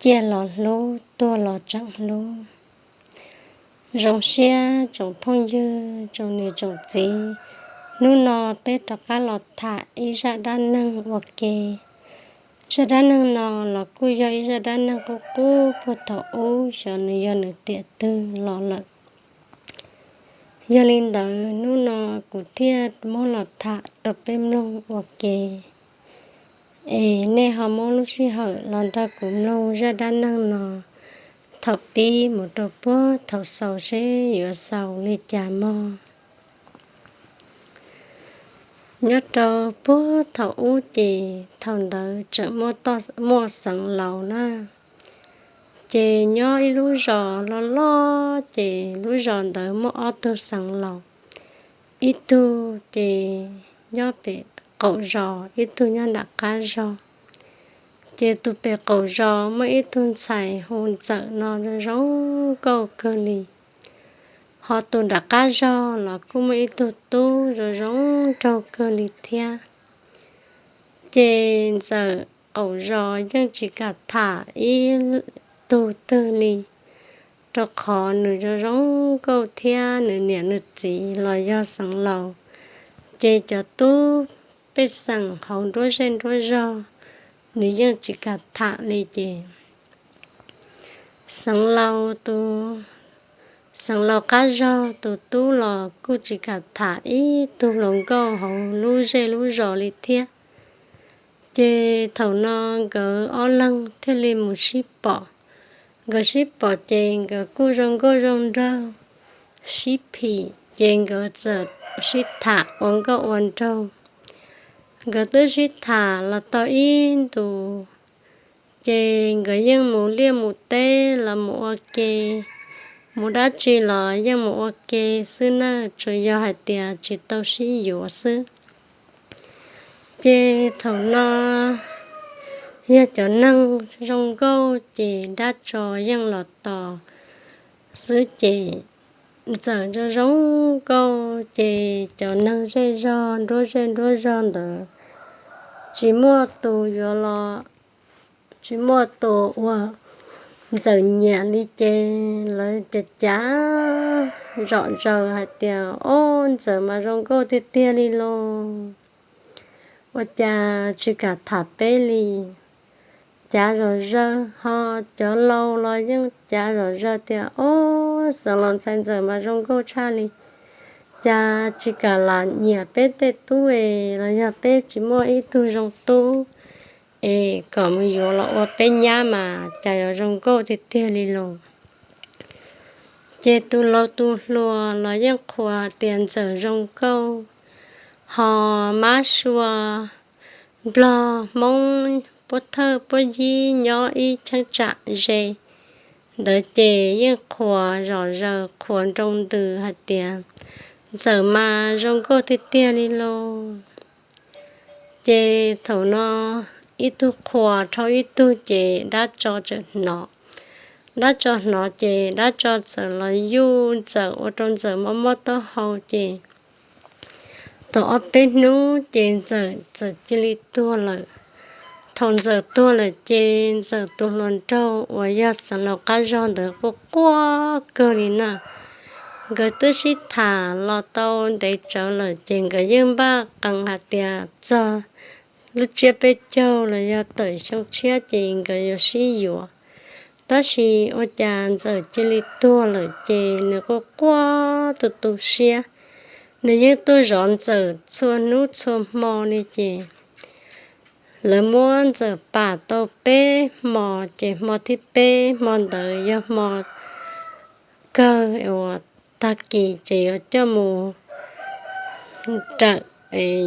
Ciaj los hlub, tuag los tseem hlub. Zoo siab tsoom phooj ywg, tsoom niam tsoom txiv, hnub no peb rov qab los tham ib zaj dab neeg ua ke. Zaj dab neeg no los kuj yog ib zaj dab neeg qub qub puag thaum ub, xyov nws yog nws tiam twg los lawm. Yog li ntawd hnub no kuv thiaj muab los tham rau peb mloog ua ke. Es nej ho muab lub sij hawm los nrog kuv mloog zaj dab neeg no thaum pib mus rau puag thaum xaus seb yuav xaus li cas mog. Nyob rau puag thaum ub ces thaum ntawd tseem muaj toj, muaj xeev laus na. Ces nyob ib lub zos loj loj, ces lub zos ntawd muaj ob tug xeev laus, ib tug ces nyob pem qaum zos, ib tug nyob nram qab zos. Ces tus pem qaum zos muaj ib tug ntxhais hu Ntxawm no zoo zoo nkauj kawg li. Ho tus nram qab zos los kuj muaj ib tug tub zoo zoo nraug kawg li thiab. Ces Ntxawm qaum zos yeej tsis kam tham ib tug twg li, rau qhov nws zoo zoo nkauj thiab nws niam nws txiv los yog xeev laus. Ces cov tub pej xeem hauv nruab zej nruab zog, nws yeej tsis kam tham li ces xeev laus tus, xeev laus qab zog tus tub los kuj tsis kam tham ib tug hluas nkauj hauv lub zej lub zos li thiab. Ces thaum no nkawd ob leeg thiaj li mus sib pom. Nkawd sib pom ces nkawd kuj zoo nkauj zoo nraug, sib phim ces nkawd txawm sib tham ua nkauj ua nraug. Nkawd twb sib tham los tau ib ntus, ces nkawd yeej mus liaj mus teb los mus ua ke, mus dab tsi los yeej mus ua ke xwb na, tsuas yog hais tias tsis tau sib yuav xwb. Ces thaum no yog cov neeg zoo nkauj ces dab tso yeej los tos xwb ces Ntxawm zoo zoo nkauj ces cov neeg zej zog nruab zej nruab zog ntawd tsis muaj tus yuav los, tsis muaj tus uas Ntxawm nyiam li ces lawv cav cav zom zaws hais tias, Ob, Ntxawm mas zoo nkauj tiag tiag li lauj, ua cas tsis kam tham peb li? Cav zom zaws, ho cov laus los yeej cav zom zaws tias, Ob, xeev laus ntxhais Ntxawm mas zoo nkauj tshaj li, cas tsis kam lam nyiam peb tej tub es los yog peb tsis muaj ib tug zoo tub es kom mus yuav los ua peb nyab mas cas yuav zoo nkauj tiag tiag li lauj. Ces tus laus tus hluas los yeej qhuas tias Ntxawm zoo nkauj, ho mab sua Nplog Hmoob puab thawj puab yib nyob ib cheeb tsam ze ntawd ces yeej qhuas zom zaws qhuas nroo ntws hais tias, Ntxawm mas zoo nkauj tiag tiag li lauj. Ces thaum no ib tug qhuas dhau ib tug ces dab tso txawm hnov. Dab tso hnov ces dab tso txawm los yuj Ntxawm ua rau Ntxawm mob mob taub hau ces tau ob peb hnub ces Ntxawm txawm cia li tuag lawm. Thaum Ntxawm tuag lawm ces Ntxawm tus hluas nraug uas yog xeev laus qab zog ntawd quaj quaj kawg li na. Nkawd twb sib tham los tau ntev tsawv lawm ces nkawd yeej npaj qees hais tias txog lub tsiab peb caug los yog tawm xyoo tshiab ces nkawd yuav sib yuav. Tab sis ua cas Ntxawm cia li tuag lawm ces nws quaj quaj tu tu siab. Nws yeej tuaj zov Ntxawm txhua hnub txhua hmo li ces lawv muab Ntxawm pam tau peb hmo ces hmo thib peb hmo ntawd yog hmo kawg uas tag kis ces yuav coj mus nrawm,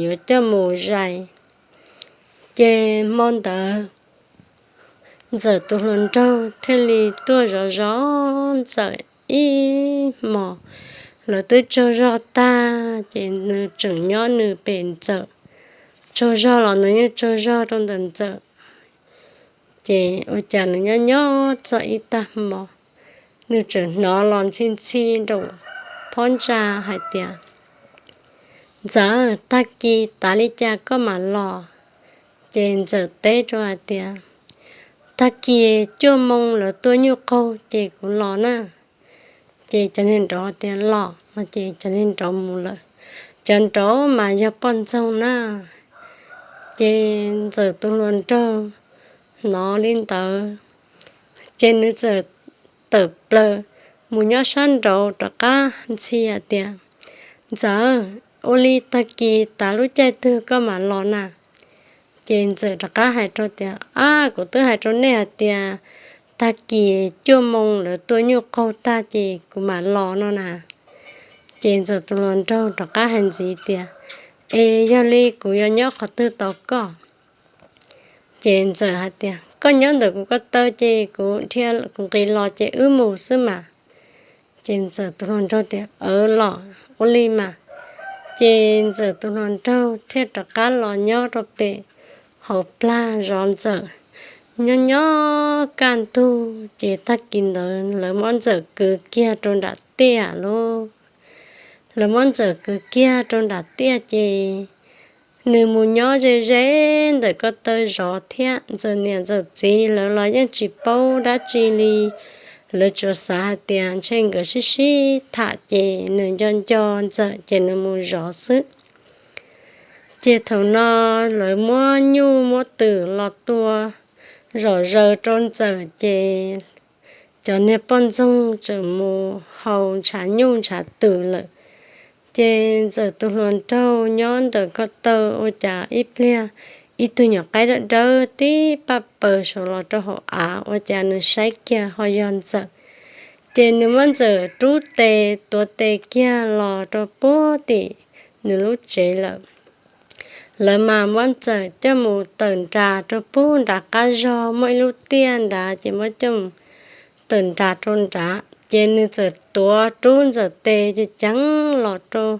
yuav coj mus zais. Ces hmo ntawd Ntxawm tus hluas nraug thiaj li tuaj zov zov Ntxawm ib hmos. Lawv twb tsaug zog tag ces nws tseem nyob nws pem Ntxawm, tsaug zog los nws yeej tsaug zog rau ntawm Ntxawm. Ces ua cas nws nyob nyob txog ib tag hmo, nws tseem hnov los ntxhi ntxhi nraum phab ntsa hais tias, Ntxawm, tag kis tas li cas koj mam los? Ces Ntxawm teb rau hais tias, tag kis cuaj moo lawv tua nyuj qaug ces kuv los na. Ces cov niag nraud tias los no ces cov niag nraud mus lawm. Cov nraud mas yog poj ntxoog na. Ces Ntxawm tus hluas nraug hnov li ntawd, ces nws txawm tawm plaws mus nyob sab nraud rov qab ntxhi hais tias, Ntxawm, ua li tag kis tas lub caij twg koj mam los na? Ces Ntxawm rov qab hais rau tias, Ab, kuv twb hais rau nej hais tias tag kis cuaj moo lawv tua nyuj qaug tag ces kuv mam los no na. Ces Ntxawm tus hluas nraug rov qab hais ntxiv tias, Es yog li kuv yuav nyob qhov twg tos koj? Ces Ntxawm hais tias, Koj nyob ntawm kuv ko taw ces kuv dhia kuv nqis los ces wb mus xwb mas. Ces Ntxawm tus hluas nraug tias, Aws los, ua li mas. Ces Ntxawm tus hluas nraug thiaj rov qab los nyob rau pem hauv plag zov Ntxawm. Nyob nyob kaj ntug ces tag kis ntawd lawv muab Ntxawm kwv kiag rau nram tiaj lauj. Lawv muab Ntxawm kwv kiag rau nram tiaj ces nws mus nyob ze ze ntawm ko taw zov thiab. Ntxawm niam Ntxawm txiv lawv los yeej tsis paub dab tsi li, lawv tsuas xav hais tias ntshe nkawd sib sib tham ces nws nco nco Ntxawm ces nws mus zov xwb. Ces thaum no lawv muab nyuj muab twm los tua zom zaws rau Ntxawm ces cov niag poj ntxoog tseem mus haus ntshav nyuj ntshav twm lawm. Ces Ntxawm tus hluas nraug nyob ntawm ko taw ua cas ib pliag ib tug nyuam qaib dawb dawb tib paj paws saum los rau hauv av, ua cas nws saib kiag ho yog Ntxawm. Ces nws muab Ntxawm rub tes tuav tes kiag los rau puag tim nws lub tsev lawm. Lawv mas muab Ntxawm coj mus tawm nras rau puag nram qab zog muaj ib lub tiaj nrad ces muab coj mus tawm nras rau nrad ces nws txawm tuav rub Ntxawm tes ces ceev los rau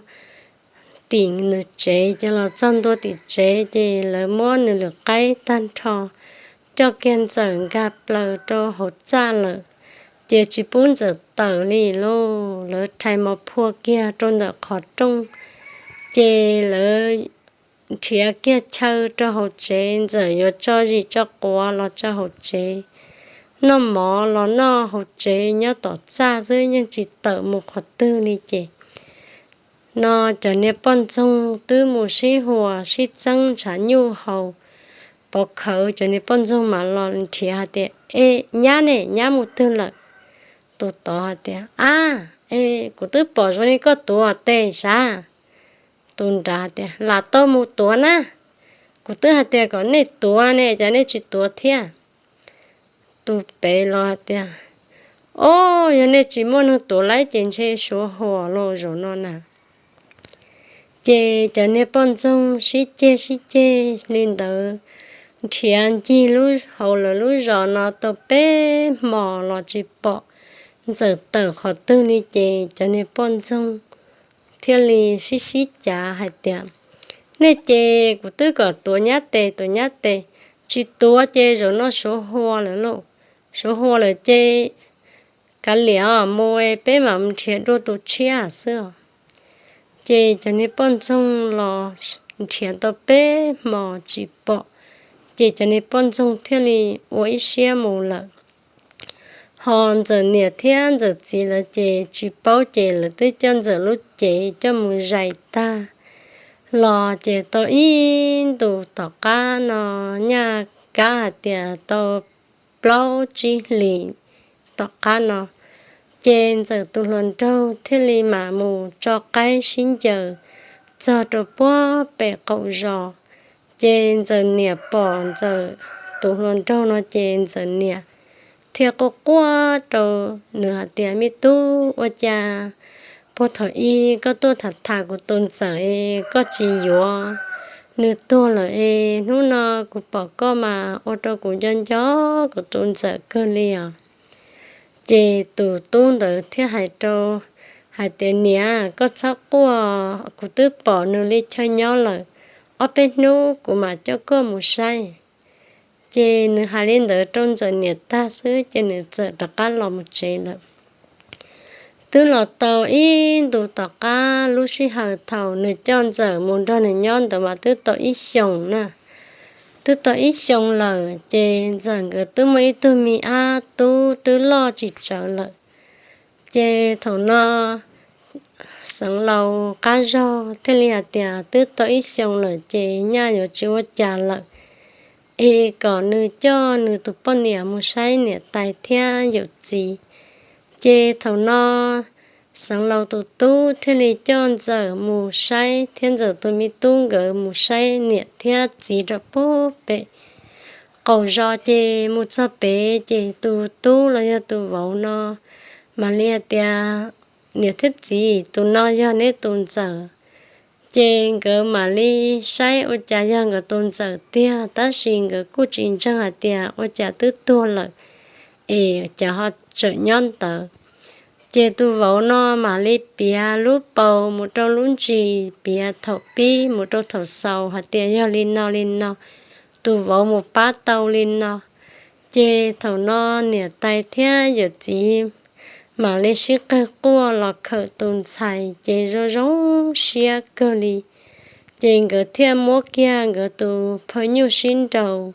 tim nws tsev ces los txog ntua tim tsev ces lawv muab nws lwm qaib tag nrho coj kiag Ntxawm nkag plaws rau hauv txaj lawm. Ces tsis pub Ntxawm tawm li lauj, lawv rhais mos phua kiag rau ntawm qhov rooj ces lawv nrhiav kiag chaw rau hauv tsev, Ntxawm yuav tso zis tso quav los tso hauv tsev, noj mov los noj hauv tsev nyob tom txaj xwb yeej tsis tawm mus qhov twg li ces no cov niag poj ntxoog twb mus sib huas sib txeeb ntshav nyuj haus pov khawv, cov niag poj ntxoog mam los nrhiav hais tias, E, nyab ne, nyab mus twg lawm? Tus tod hais tias, Ab, e, kuv twb pom zoo li koj tuav tes sav. Tus nrad tias, Lam tau mus tuav na, kuv twb hais tias kom nej tuav ne cas nej tsis tuav thiab? Tus pem los hais tias, O, yog nej tsis muaj neeg tuav lawm ces ntshe suav huas los zaum no na. Ces cov niag poj ntxoog sib ceg sib ceg li ntawd, nrhiav ncig lub hauv lawv lub zos no tau peb hmos los tsis pom Ntxawm tawm qhov twg li ces cov niag poj ntxoog thiaj li sib sib cav hais tias, Nej ces kuv twb kom tuav nyab tes, tuav nyab tes, tsis tuav ces zaum no suav huas lawm lauj. Suav huas lawm ces kav liam os, mus peb mam nrhiav dua tus tshiab xwb os. Ces cov niag poj ntxoog los nrhiav tau peb hmos tsis pom, ces cov niag poj ntxoog thiaj li ua ib siab mus lawm. Ho Ntxawm niam thiab Ntxawm txiv lawv ces tsis paub ces lawv twb coj Ntxawm lub cev coj mus zais tag los ces tau ib ntus tom qab no, nyaj kab hais tias tau plaub tsib hlis tom qab no, ces Ntxawm tus hluas nraug thiaj li mam mus tso qaib sib ncaws txog rau puag pem qaum zos. Ces Ntxawm niam pom Ntxawm tus hluas nraug no ces Ntxawm niam thiaj quaj quaj rau nws hais tias, Me tub, ua cas puag thaum ub koj tuaj tham tham kuv tus Ntxawm es koj tsis yuav nws tuag lawm es hnub no kuv pom koj mas ua rau kuv nco nco kuv tus Ntxawm kawg li os. Ces tus tub ntawd thiaj hais rau, hais tias, Niam, koj txhob quaj, kuv twb pom nws li chaw nyob lawm, ob peb hnub kuv mam coj koj mus saib. Ces nws hais li ntawd rau Ntxawm niam tag xwb ces nws txawm rov qab los mus tsev lawm. Twb los tau ib ntus tom qab lub sij hawm thaum nws coj Ntxawm mus nrog nws nyob ntawd mas twb tau ib xyoos na. twb tau ib xyoo lawm ces ntxawm nkawd twb muaj ib tug me ab tub twb loj tsis tsawg lawm. Ces thaum no xeev laus qab zog thiaj li hais tias twb tau ib xyoo lawm ces nyaj yuav tsis ua cas lawm, es kom nws coj nws tus poj niam mus saib niam tais thiab yawm txiv. Ces thaum no xeev laus tus tub thiaj li coj ntxawm mus saib thiab ntxawm tus me tub nkawd mus saib niam thiab txiv rau pem qaum zos. Ces mus txog pem ces tus tub los yog tus vauv no mam li hais tias, niam thiab txiv, tus no yog neb tus ntxawm. Ces nkawd mam li saib ua cas yog nkawd tus ntxawm tiag, tab sis nkawd kuj tsis ntseeg hais tias ua cas twb tuag lawm es cas ho tseem nyob ntawd. Ces tus vauv no mam li piav lub paus mus rau lub ntsis, piav thaum pib mus rau thaum xaus hais tias yog li no li no, tus vauv mus pab tau li no. Ces thaum no niam tais thiab yawm txiv mam li sib qawg quaj los khawm tus ntxhais ces zoo zoo siab kawg li. Ces nkawd thiaj muab kiag nkawd tus phaj nyuj sib nraus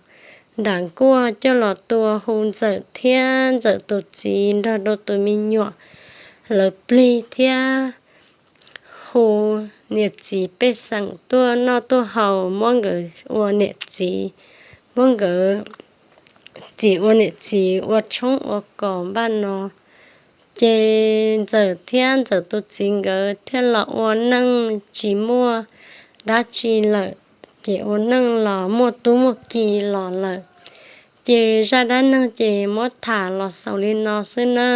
nram nkuaj coj los tua hu ntxawm thiab ntxawm tus txiv nrog rau tus me nyuam lawv plig thiab hu niam txiv pej xeem tuaj noj tuaj haus, muab nkawd ua niam txiv, muab nkawd txim ua niam txiv ua tshoob ua kos npaj no. Ces ntxawm thiab ntxawm tus txiv nkawd thiaj los ua neej tsis muaj dab tsi lawm, ces ua neej los muaj tub muaj ki los lawm. Ces zaj dab neeg ces muab tham los xaus li no xwb na.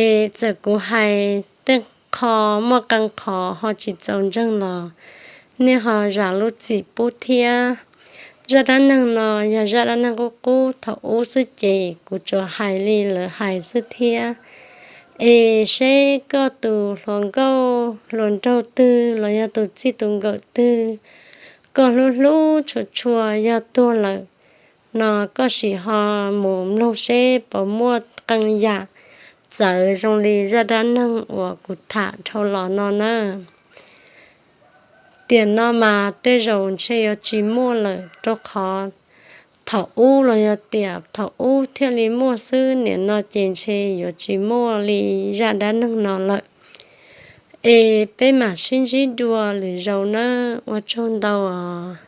Es txawm kuv hais tej qho muaj qee qhov ho tsis txaus ntseeg los nej ho zam lub txim pub thiab. Zaj dab neeg no yog zaj dab neeg qub qub thaum ub xwb ces kuv tsuas hais li lawv hais xwb thiab. Es seb koj tus hluas nkauj hluas nraug twg los yog tus txij tus nkawm twg koj hlub hlub tshua tshua yog tuag lawm no, koj sim ho mus mloog seb puas muaj qee yam txawv zoo li zaj dab neeg uas kuv tham dhau los no na. Tiam no mas tej zaum ntshe yuav tsis muaj lawm rau qhov thaum ub los yog tiam thaum ub thiaj li muaj xwb, nim no ces ntshe yuav tsis muaj li zaj dab neeg no lawm. Es peb mam sib ntsib dua lwm zaus nawb, ua tsaug ntau os.